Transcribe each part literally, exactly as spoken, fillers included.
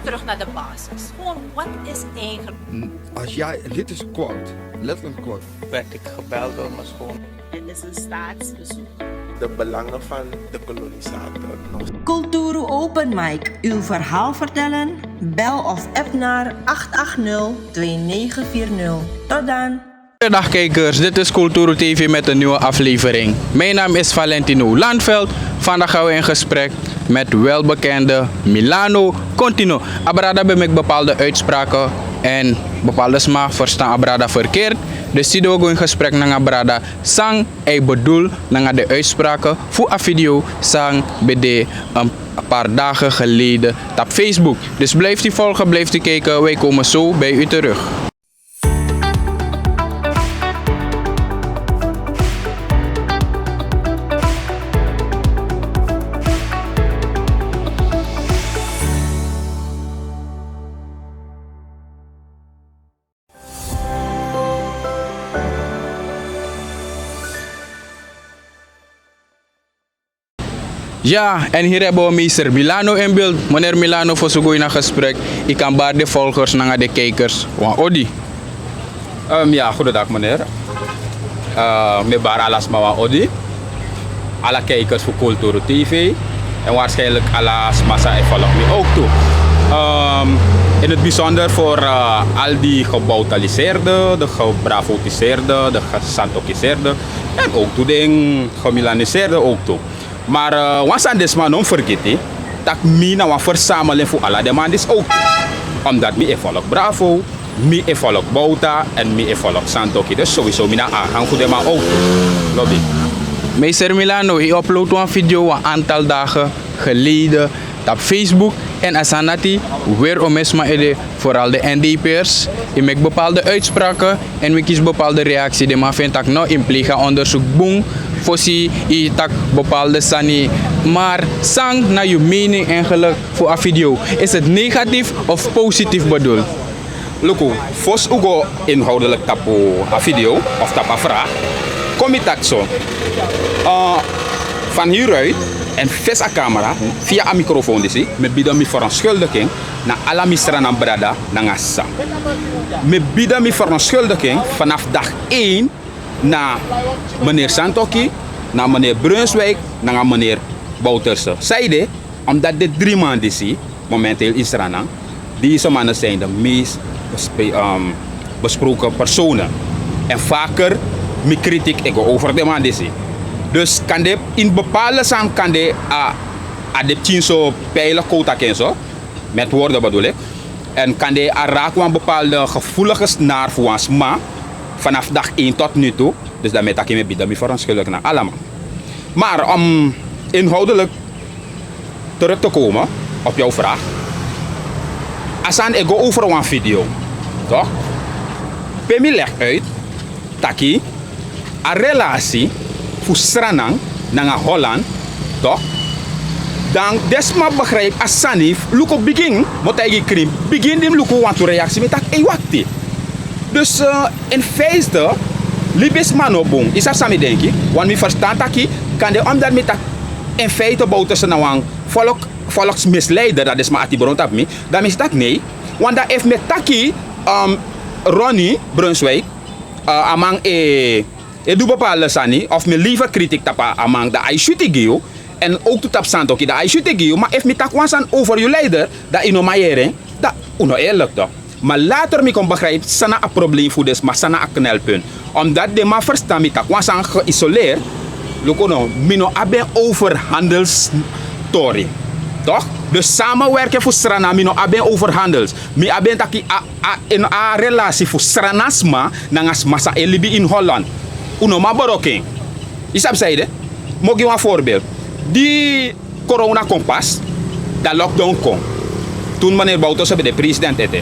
Terug naar de basis. Gewoon, wat is eigenlijk? Als jij, dit is quote, letterlijk quote. Werd ik gebeld door mijn schoon. Het is een staatsbezoek. De belangen van de kolonisator nog. Kulturu Open Mic, uw verhaal vertellen? Bel of app naar acht acht nul twee negen vier nul. Tot dan. Goedendag kijkers, dit is Kulturu T V met een nieuwe aflevering. Mijn naam is Valentino Landveld. Vandaag gaan we in gesprek met welbekende Milano Contino. A brada ben meki bepaalde uitspraken en bepaalde sma verstaan a brada verkeerd. Dus tide we go in gesprek nanga a brada san a e bedoel nanga den uitspraken fu a video san ben de een paar dagen geleden tapu Facebook. Dus blijft u volgen, blijft u kijken. Wij komen zo bij u terug. Ja, en hier hebben we meester Milano in beeld. Meneer Milano, fosi un go ini a gesprek, yu kan bari de volgers nanga de kijkers wan odi. Ehm, ja, goedendag meneer. Eh, mi e bari ala sma wan odi. Ala kijkers fu Kulturu T V. En waarschijnlijk ala sma san e volg mi ook toe. Ehm, in het bijzonder voor, eh, al die gebroutaliseerde, de gebravotiseerde, de gesantokiseerde en ook toe den gemilaniseerde ook toe. Maar, eh, wan sani den sma no mus fergiti, tak' mi na wan verzameling fu ala den man disi ook. Omdat mi e volg Bravo, mi e volg Bouta en mi e volg Santoki. Dus sowieso mi na aanhang fu den man ook. Lobi. Meester Milano, yu upload wan video wan aantal dagen geleden tapu Facebook. En a sani dati weri omeni sma ede, vooral de N D P'ers. Yu meki bepaalde uitspraken en wi kisi bepaalde reactie. Den man feni tak' no, yu mus pleeg a onderzoek bun fosi yu taki bepaalde sani. Maar san na yu mening eigenlijk fu a video? Is het negatief of positief bedoeld? Luku, fosi un go inhoudelijk tapu a video of tapu a vraag, kon mi taki so. Eh, van hieruit en fesi a camera, via a microfoon disi, mi e bied mi verontschuldiging na ala mi Sranan brada nanga sisa. Mi e bied mi verontschuldiging vanaf dag één na meneer Santoki, na meneer Brunswijk, nanga meneer Bouterse. Sanede, omdat den drie man disi momenteel in Sranan, deze mannen zijn de meest bespe-, ehm, besproken personen. En vaker mi kritiek e go over den man disi. Dus kande in bepaalde sani kande a, a de pikin so pijnlijk, kon un taki en so, met woorden bedoel ik. En kande a raak wan bepaalde gevoelige snaar fu wan sma vanaf dag één tot nu toe. Dus dan mi e taki mi e bied mi verontschuldiging na ala man. Maar om inhoudelijk terug te komen op jouw vraag. A sani e go over wan video, toch? Pe mi leg uit taki a relasi fu Sranan nanga Holland, toch? Dan den sma begrijp a sani, luku bigin, mi o taigi yu krin, bigin di mi luku wantu reactie mi taki: "Ei, wakti." Dus, eh, in feite, libisma no bun. Yu sabi san mi denki? Want mi ferstan taki, kande omdat mi taki in feite Bouterse na wan volk, volksmisleider, dan den sma ati bron tapu mi, dan mi si taki nee. Want dan efu mi e taki, ehm, Ronnie Brunswijk, eh, a man e, e du bepaalde sani, of mi e lever kritiek tapu a man, dan a e switi gi yu. En ook tu tapu Santoki, dan a e switi gi yu. Maar efu mi taki wan sani over yu leider, dan yu no man yere en, dan un no eerlijk toch. Maar later mi kon begrijp san na a probleem fu den sma, san na a knelpunt. Omdat den man ferstan mi taki wan sani geïsoleerd. Luku no, mi no abi en over handelstori. Toch? Dus samenwerken fu Sranan, mi no abi en over handels. Mi abi en taki a, a, in a relasi fu Sranan sma nanga sma san e libi in Holland. Un no man broko en. Yu sabi sanede? Mi o gi wan voorbeeld. Di corona kon pas, dan lockdown kon. Toen meneer Bouterse ben de president ete.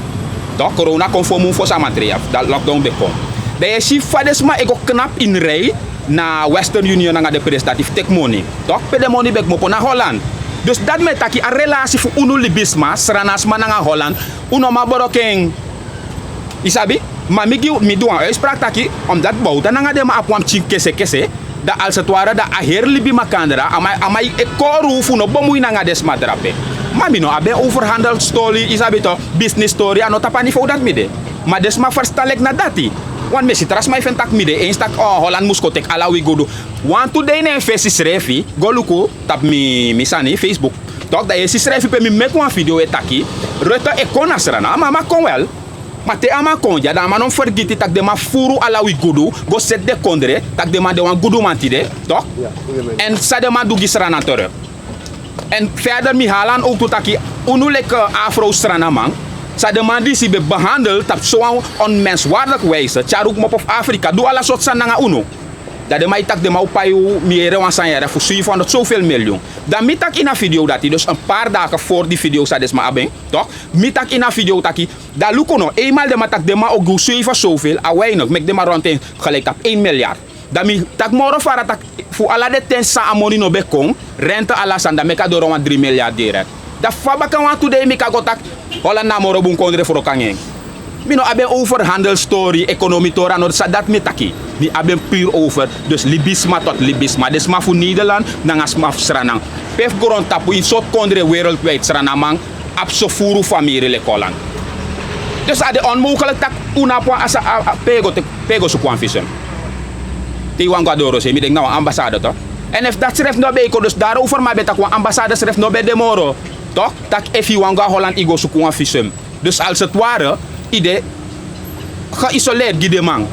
Toch, corona kon fu mun fosi a man trei, dan lockdown ben kon. Dan yu e si fa den sma e go knap in rij na Western Union nanga den prinsi dati fu teki moni. Toch, pe den moni ben kmopo? Na Holland. Dus dati mi e taki a relasi fu unu libisma, Sranan sma nanga Holland, un no man broko en. Yu sabi? Ma mi gi, mi du wan uitspraak taki, omdat Bouta nanga den man abi wan pikin kese kese, dan als het ware dan a heri libi makandra, a man, a man e kori un fu no bemui nanga den sma drape. Ma mi no abi en overhandel stori, yu sabi to, bisnis stori, a no tapu a nivo dati mi de. Ma den sma ferstan leki na dati. Wan mi e si tra sma e feni tak' mi de eens tak' holland mus kon teki ala wi gudu. Wantu dei na en fesi srefi go luku tapu mi sani facebook. Tok' dan yu e si srefi pe mi meki wan video e taki, rutte e kon na srana a man man kon wel. Ma te a man kon dya dan a man no mus fergiti tak' den man furu ala wi gudu, go seti den kondre tak' den man de wan guduman tide. Tok'? Èn san den man du gi srana teruk. Èn ferder mi hala an owtu taki, unu leki a afrow sranaman, san den man disi ben behandel tapu sowan onmenswardik wijse tyari un kmopo fu afrika du ala sortu sani nanga unu. Dan den man e taki den man o pai unu mi yere wan sani yere fu swefi honderd sowfel milyun. Dan mi taki ini a video dati dus en pari dage fori di video san den sma abi en, tok'? Mi taki ini a video taki, dan luku no einmal den man taki den man o gi unu swefi sowfel a weinik meki den man rontu en geliki tapu ein milyard. Dan mi taki moro fara tak' fu ala den ten san a moni no ben kon, rente ala sani dan meki a doro wan dri milyard direkt. Dan fa baka wantu dei mi kan go taki, holland na a moro bun kondre fu wroko nanga en. Mi no abi en overhandel stori ekonomi tori a no san dati mi e taki. Mi abi en puru over, dus libisma tot libisma den sma fu nederland nanga sma fu sranan, pe fu grontapu ini sortu kondre wereldwide sranaman abi so furu famiri leki holland. Dus a de onmogelik tak' unu abi wan asa pe yu e go suku wan visum. Te yu wani go na doro sei mi denki na wan ambasade to. Èn efu dati srefi no ben e kon dus dari over mi a ben taki wan ambasade srefi no ben de moro. Tok'? Tak' efu yu wani go na holland yu go suku wan visum. Dus alsetware yu de geisoleri gi den man.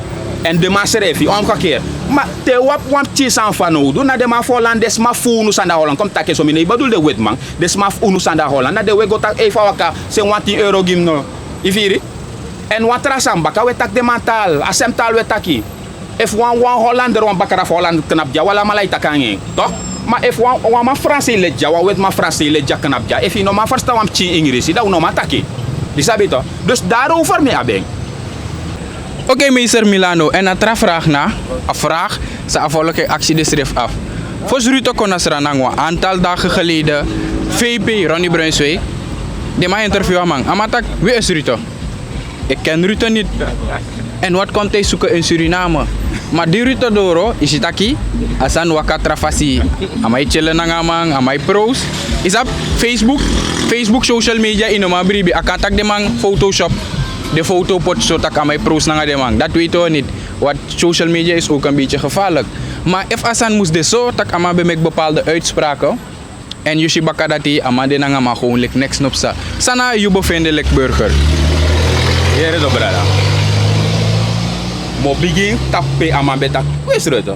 Èn den man srefi omgekeri. Ma te yu abi wan pikin sani fanowdu na den man fu holland den sma fu unu sani na holland kon mi taki en so mi no e bedul den wetiman. Den sma fu unu sani na holland na den we go taki ei fu a waka seni wan tin euro gi mi no? Yu firi? Èn wan tra sani baka we taki den man taal a sem taal we taki. Efu wan wan hollander wan bakra fu holland knapu dya wan alamala e taki nanga en. Tok'? Ma efu wan man franse e leti dya wan wetiman franse e leti dya knapu dya efu yu no man ferstan wan pikin ingrisi dan un no man taki. Yu sabi to? Dus dari over mi abi en. Okei meester milano èn a tra fragi na a fragi san a folki e aksi densrefi afu. Fosi ruto kon na sra nanga wan antal dage gelede, vp ronnie brunsway, den man interview a man a man taki wi e si ruto. Eki ken ruto niti. Èn wati kon te yu suku en suriname. Ma di ruto doro yu si taki a sani waka tra fasi. A man e tyele nanga a man a man e prowsi. Yu sabi, facebook, facebook social media yu no man bribi a kan taki den man fotoshop. Den foto poti so tak' a man e prowsi nanga den man dati weiti wi niti. Wati social media isi owk en beiti gefarlik. Ma efu a sani mus de so tak' a man ben meki bepalde uitsprake. Èn yu si baka dati a man de nanga man gownu leki neks no psa. San na a yu befende leki burger? Yere do brada. Mi o bigin tapu pe a man ben taki, wesi ruto.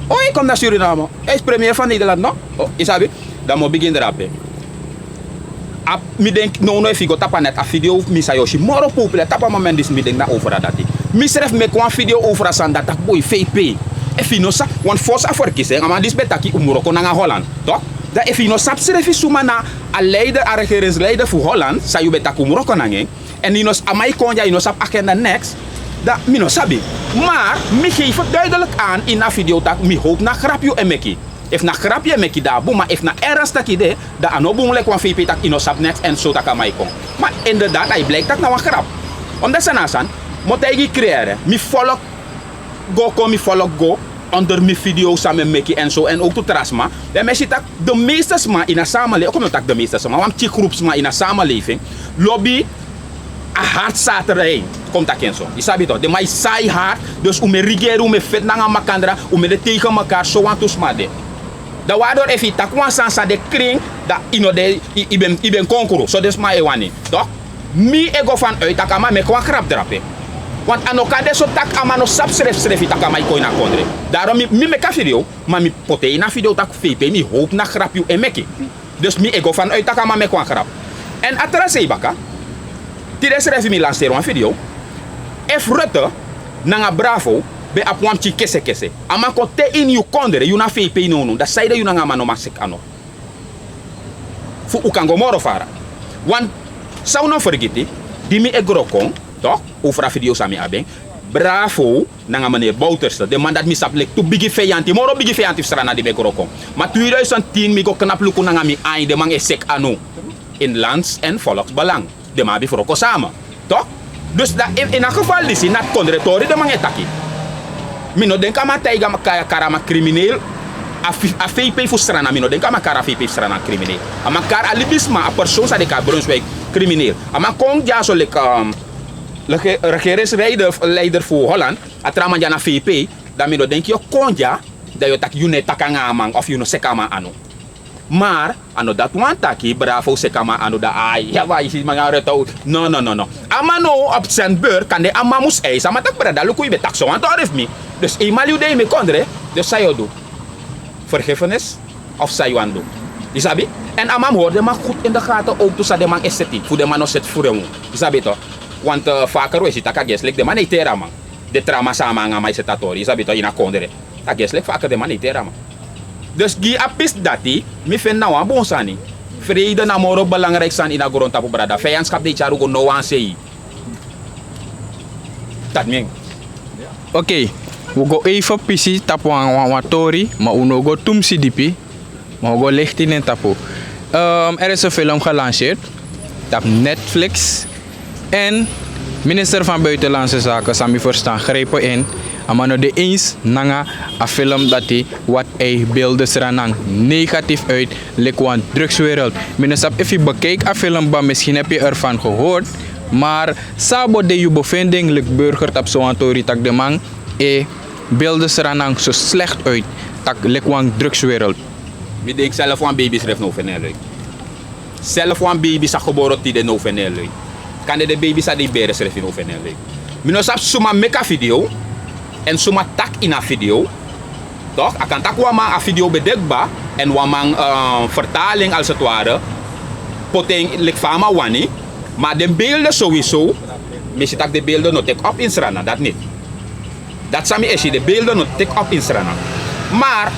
O e kon na suriname, a isi premier fan nederland no? Yu sabi? Dan mi o bigin drape. Mi denki nownow efu yu go tapu a net a video fu mi san yu o si moro populer tapu a moment disi mi denki na over a dati. Mi srefi meki wan video over a sani dati tak' boi fei pei. Efu yu no sabi wan fosi a ferkisi en a man disi ben taki un mus wroko nanga holland. Tok'? Dan efu yu no sabi srefi suma na a leider a regerensleider fu holland san yu ben taki un mus wroko nanga en, èn yu no sabi a man e kon dya yu no sabi agenda neks, dan mi no sabi. Mar mi gefi duidelik an ini a video tak' mi howpu na grapu yu e meki. Efu na grapu yu e meki dan a bun ma efu na ernstik yu de, dan a no bun leki wan fei pei tak' yu no sabi neks èn so tak' a man e kon. Ma inderdaad a e bliki tak' na wan grapu. Omdati san na a sani, mi o taigi yu krere mi folok go kon mi folok go onder mi video san mi e meki èn so èn owktu tra sma. Dan mi e si tak' de meeste sma ini a samelefing oke mi no taki de meeste sma wan pikin grupu sma ini a samelefing lobi a harti saterdein. Kon mi taki en so yu sabi to den man e sai harti. Dus un mu e rigeri un mu e feti nanga makandra, un mu e de tegen mekari sowantu sma de. Dan wador efu yu taki wan sani san de krin, dan yu no de yu ben konkru so den sma e wani. Tok'? Mi e go fan uit tak' a man meki wan grapu drape. Want a no kan de so tak' a man no sabi srefsrefi tak' a man e kon ini a kondre. Daron mi meki a video, ma mi poti en ini a video tak' fei pei mi howpu na grapu yu e meki. Dus mi e go fan uit tak' a man meki wan grapu. Èn a tra sei baka, tide srefi mi lanseri wan video. Efu rutte nanga bravo ben abi wan pikin kesekese, a man kon te ini yu kondre yu na fei pei nownow dan saide yu nanga a man no man seki ano? Fu un kan go moro fara. Wan, san un no fergiti, di mi e gro kon, tok', un fu a video san mi abi en. Bravo nanga meneri bowterste den man dati mi sabi leki tu bigi feyanti moro bigi feyanti fu srana di mi e gro kon. Ma tweeduisentin mi go knapu luku nanga mi ain den man e seki anu. Ini lands èn folksbelang. Den man abi fu wroko sama. Tok'? Dus dan ini a gefal disi na kondretori den man e taki. Mi no denki a man taigi a man kai a kari a man krimineel. A fi- a V P fu Sranan, mi no denki a man kari a V P fu Sranan krimineel. A man kari a libisma, a persoon san den kari Brunswijk krimineel. A man kon dyaso leki, um, leki regeringsleider fu Holland, a tra man dya na V P, dan mi no denki yu o kon dya, dan yu o taki yu no e taki nanga a man of yu no seki a man anu. Maar a no dati wani taki bravo seki a man anu, dan ai, ya wan isi man a reta. No, no, no, no. A man no op zijn beurt, kande a man mus eisi, a man taki brada, luku, yu ben taki sowan tori fu mi. Dus eenmaal yu de ini mi kondre, dus san yu o du? Vergiffenis of san yu wani du? Yu sabi? En a man mus hori den man goed in de gaten, ook tu san den man e seti, fu den man no seti fu den. Yu sabi toch? Want, eh, vaker wi e si taki a gesi leki den man no e teri a man. Den tra man san a man nanga a man e seti a tori, yu sabi toch, ini a kondre. A gesi leki vaker den man no e teri a man. Dus gi a pisi dati, mi feni na wan bun sani. Vrede na moro belangrijk sani ini a grontapu, brada. Vijandschap no e tyari un go no wan sei. Dati mi en. Oké, wi go even pisi tapu wan, wan, wan tori, ma un no o go tumsi dipi, ma un o go licht ini en tapu. Ehm, er is een film gelanceerd tapu Netflix. En minister van Buitenlandse Zaken, san mi ferstan, grijpen in. A man no de eens nanga a film dati, want hij beelde Sranan negatief uit, leki wan drugswereld. Mi no sabi efu yu bekijk a film, maar misschien heb je ervan gehoord. Maar san bo de yu bevinding leki burger tapu sowan tori, taki den man e beelde Sranan zo slecht uit, taki leki wan drugswereld? Mi denki zelf wan baby srefi no feni en leuk. Zelf wan baby san gebore tide no feni en leuk. Kande den baby san den e bere srefi no feni en leuk. Mi no sabi suma meki a video, en suma taki ini a video. Toch, a kan taki wan man, a video ben de kba, en wan man, eh, vertaling als het ware, poti en leki fa a man wani. Maar den beelden sowieso, mi si taki den beelden no teki op ini Sranan, dati niti. Dati san mi e si, den beelden no teki op ini Sranan. Maar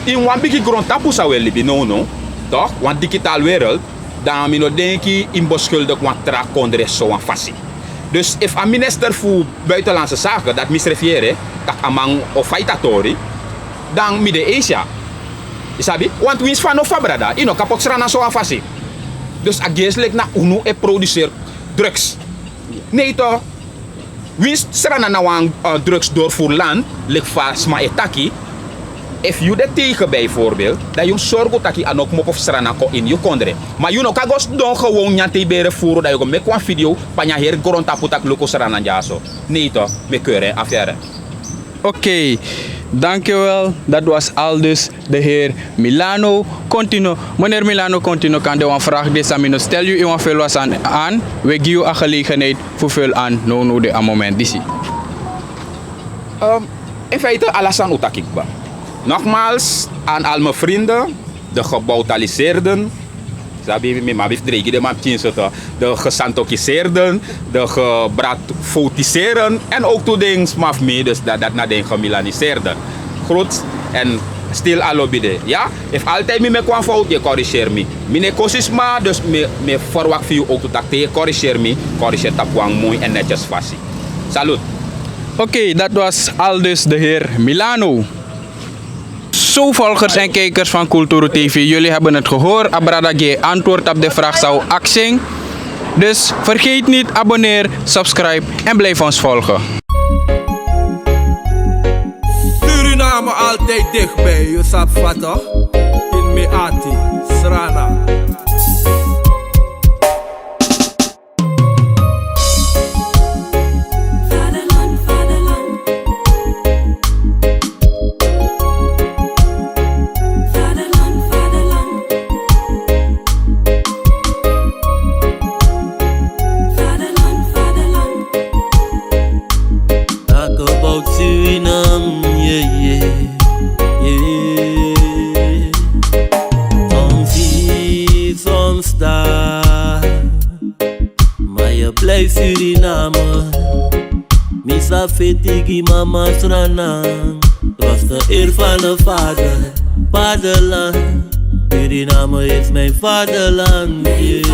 ini wan bigi grontapu san wi e libi nownow, toch, wan digitaal wereld, dan mi no denki yu mus beschuldig wan tra kondre sowan fasi. Dus efu a minister fu Buitenlandse Zaken, dati mi srefi yere, taki a man o fight a tori, dan mi de eens ya. Yu sabi? Want winsi fa no fa, brada, yu no kan poti Sranan sowan fasi. Dus a gesi leki na unu e produceer drugs. Nee toch? Winsi Sranan na wan, eh, drugsdoorvoerland, leki fa sma e taki, efu yu de tegen bijvoorbeeld, dan yu mus sorgu taki a no kmopo fu Sranan kon ini yu kondre. Maar yu no kan go sidon gewoon nyan te yu bere furu, dan yu go meki wan video, panya heri grontapu taki luku Sranan dyaso. Nee toch, mi e keur en afu yere. Oké, dankjewel. Dat was aldus de heer Milano Contino. Meneer Milano Contino, kande wan vraag de san mi no stel yu, yu wan felu a sani an, wi e gi yu a gelegenheid fu felu an nownow de a moment disi. Ehm, in feite, ala sani un taki kba. Nogmaals, aan al mijn vrienden, de gebroutaliseerden, sabi, mi man abi fu dreigi den man pikin so toch. De gesantokiseerden, de gebratfoutiseerden en ook tu den sma fu mi, dus dat, dat na den gemilaniseerden. Groet en stil a lobi de. Ja, efu altijd mi meki wan fout, yu e corrigeer mi. Mi no e kosi sma, dus mi, mi e verwacht fu yu ook tu taki te yu e corrigeer mi, corrigeer tapu wan moi en netjes fasi. Salut. Oké, dat was aldus de heer Milano. Zo, volgers en kijkers van Kulturu T V, jullie hebben het gehoord. A brada gi antwoord op de vraag san un aksi en. Dus vergeet niet, abonneer, subscribe en blijf ons volgen. Suriname altijd dichtbij, yu sabi fa toch? In mi ati, Sranan. Vaderland, vaderland. Vaderland, vaderland. Vaderland, vaderland. Talk about Suriname, yeah, yeah, yeah. Soms zie, soms daar. Maar je blijft Suriname. Mi sa feti gi mama Sranan. Trots de eer van de vader, vaderland. Suriname is mijn vaderland, yeah.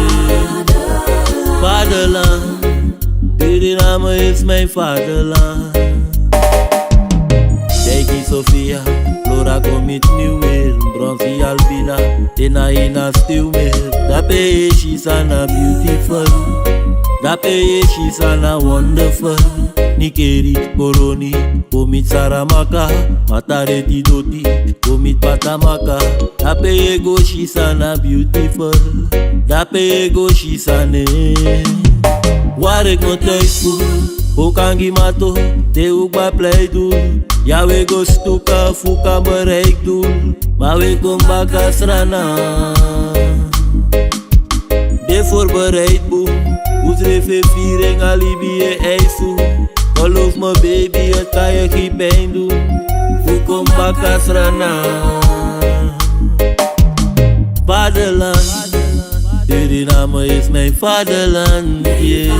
Vaderland. Suriname is mijn vaderland. Daiki Sofia, Flora kon miti mi weer. Bronsi Albina, Dena Ina still weer. Dape Yesi san na beautiful. Dape Yesi san na wonderful. Nikeri, Koroni, go miti Saramaka, Matareti Doti, go miti Patamaka. Dape yu e go si san na beautiful, dape yu e go si san ne. Waar ik mijn thuis voel, ook aan Gimato, de ook bij Pleidoel. Ja, we go stuka, fuka bereik doel, maar we kom baka Sranan. De voorbereid boom, un srefi e firi en a libi e eisu. Geloof me baby, het kan je geen pijn doen. Un kom baka Sranan. Vaderland, Suriname is mijn vaderland, yeah.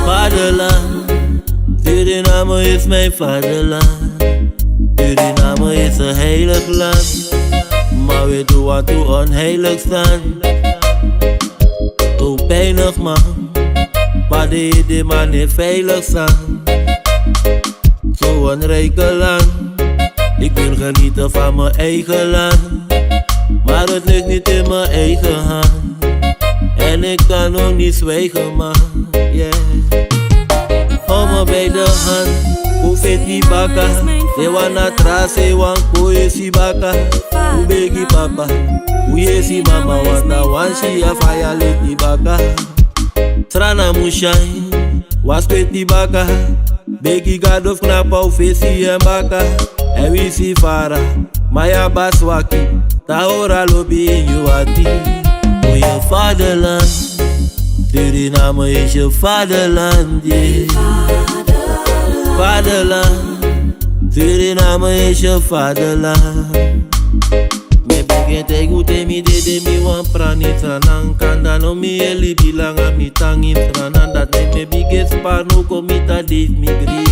Vaderland, Suriname is mijn vaderland. Suriname is een heilig land, maar we doen wat we onheilig staan. Zo pijnig man, maar de, de man is veilig staan. Zo'n rijke land, ik wil genieten van mijn eigen land. Maar het ligt niet in mijn eigen hand. En ik kan ook niet zwijgen, man. Yeah. Hou me bij de hand, go feti baka. De wan na tra sei wan kon yesi baka. Un begi papa, un yesi mama, want na wan si a faya leti baka. Sranan mu shine, wasi feti baka. Begi Gado fu knapu a un fesi en baka. Èn wisi fara, ma yu abi a swaki. Tahora lobi ini yu ati. Voor je vaderland. Suriname is je vaderland, yeah. Vaderland. Suriname is je vaderland. Mi e bigin taigi un te mi dede mi wani prani Sranan, kande no mi e libi langa mi tan ini Sranan. Dati meki mi bigin spari, no kon miti a dei fu mi gribi.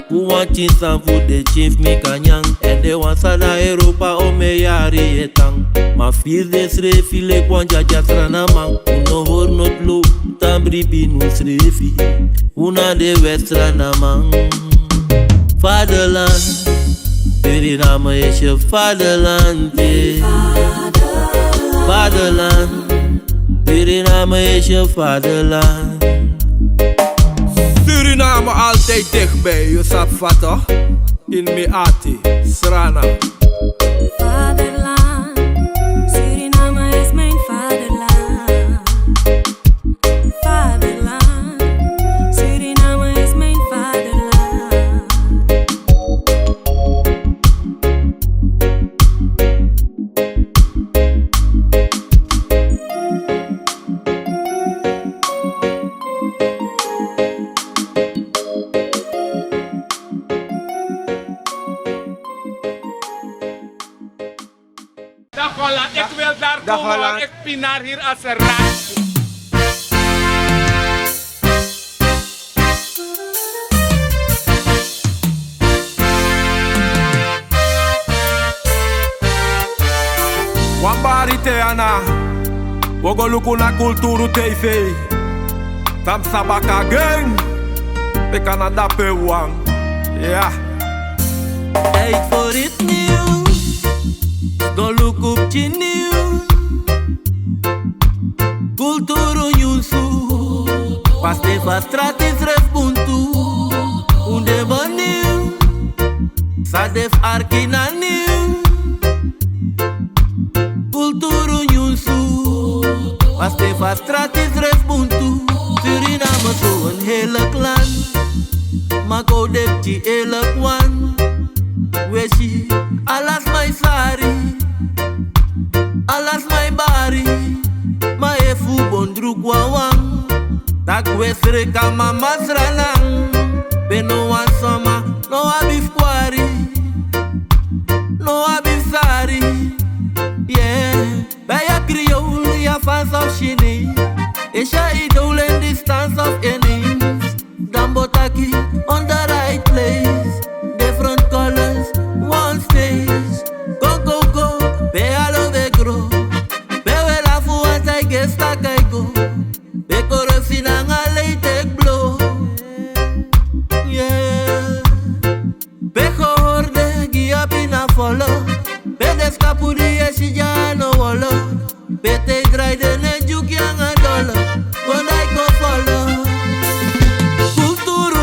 Un wani tyari san fu den tyari fu mi kan nyan. Èn den wan san de na Europa, omeni yari e tan. Ma firi densrefi leki wan dyadya Srananman. Un no hori noti lo, tan bribi ini unsrefi. Un na den wèt Srananman. Vaderland, Suriname is je vaderland, yeah. Vaderland, Suriname is je vaderland. Suriname altijd dichtbij, yu sabi fa toch? In mi ati, Sranan. Vaderland, Suriname is mijn vaderland. Vaderland, Suriname is mijn vaderland. Dag Holland, ik wil daar komen, want ik pinar hier als een rat. Wan bari te ana, wi o go luku na Kulturu T V. San psa baka agen, bika na dape wan. Ya. Tijd voor iets nieuws. Go luku pikin nieuw. Kulturu nyunsu. Paste fu a strati srefi bun tu. Un de benieuwd. San de fu arki na nieuw. Kulturu nyunsu. Paste fu a strati srefi bun tu. Suriname so een heerlijk land. Ma go de pikin eerlijk wan. We si ala sma e sari, ala sma e bari. Ma efu un bon druku wawan, taki we sreka mama Sranan. Pe no wan sma no abi fu kwari, no abi fu sari. Yeah. Bij a Creool, Javaans of Chinees. Is je idool in distance of ineens? Dan bo taki on the right place. Different colors, one stage. Go, go, go, pe alo we grow. Pe we lafu want I guess taki I go. Pe korosi nanga lei teki blow. Yeah. Pe go horde gi a pina folo. Pe de skapu di e si dyano wolo. Pe te drai de ne dyuki anga dolo. Kon dai kon folo. Kulturu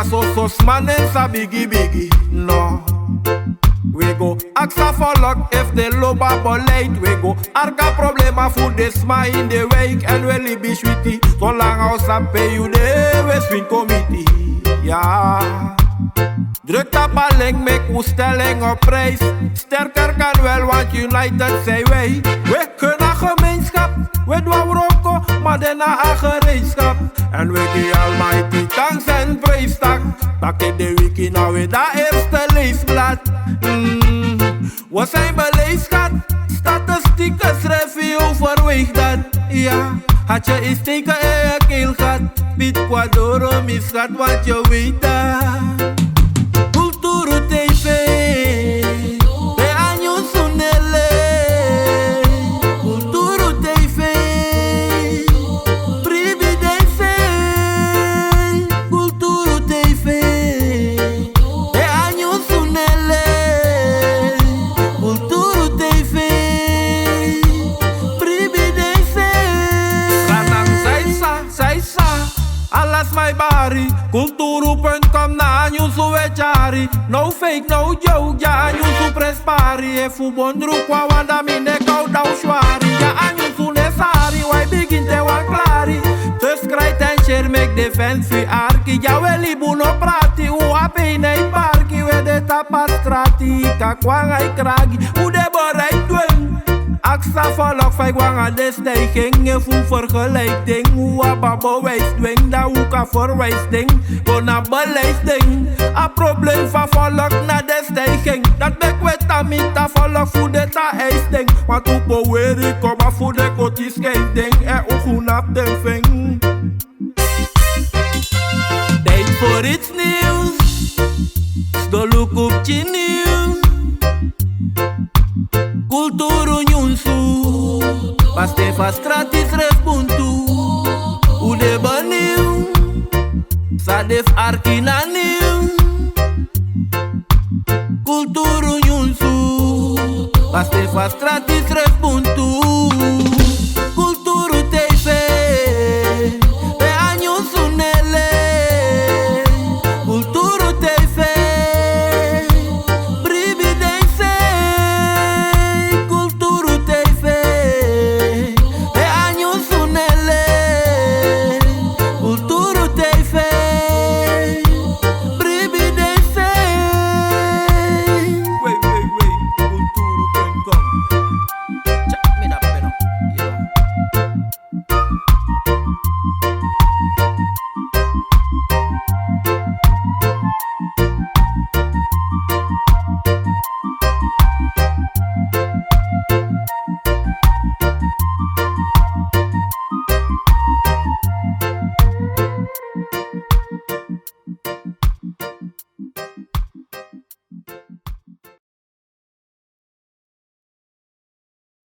Soso sma nen sa bigi bigi, no. We go aksi a folok efu den lobi a beleid. We go arki a problema fu den sma ini den wijk. Èn we libi switi solanga un sabi pe yu de, we swinkomiti. Ya. Druk tapu a link, meki un stel en op prijs. Sterker kan wel, want united zijn wij. We kunnen gemeenschap, we doen wroko, maar daarna aan gereedschap. En we die Almighty thanks en prijs tak. Pak in de wiki, nou weer dat eerste leesblad. Mm. We zijn beleefd, schat. Statistieken schrijven je overweeg dat. Ja, had je eens teken in je keel gehad. Piet Quadoro, mi schat, wat je weet dat. Kulturu T V, de Anyu Sunele. Kulturu T V, Pribi Dense. Kulturu T V, de Anyu Sunele. Kulturu T V, Pribi Dense. Sanan saisa, saisa. Ala sma e bari. Kulturu punt com na a nyunsu we tyari. No fake, no joke, ya a nyunsu prespari. Efu bondru kwa wanda mi ne kau dau swari. Ya a nyunsu ne sari, wi e bigin te wan klari. Subscribe en share, meki den fans fu arki. Ya we libi, un no prati, un ape ini a parki. We de tapu a strati, kakwan a e kragi. Un de bereid dwen. Aksi a folok fa e go anga den stijging, efu un vergelijk den. Un abi a bewijs dwen, dan un kan verwijs den. Go na beleid den. A problem fu a folok na den stijging. Dati meki we tan miti a folok fu den tan eis den. Want un poweri kaba fu den koti skei den. Èn un go na den feng. Tijd voor iets nieuws. Sdoluku pikin nyun. Kulturu nyunsu. Paste fu a strati srefi buntu. Un de benieuwd. San de fu arki na nyun. Kulturu nyunsu. Paste fu a strati srefi buntu.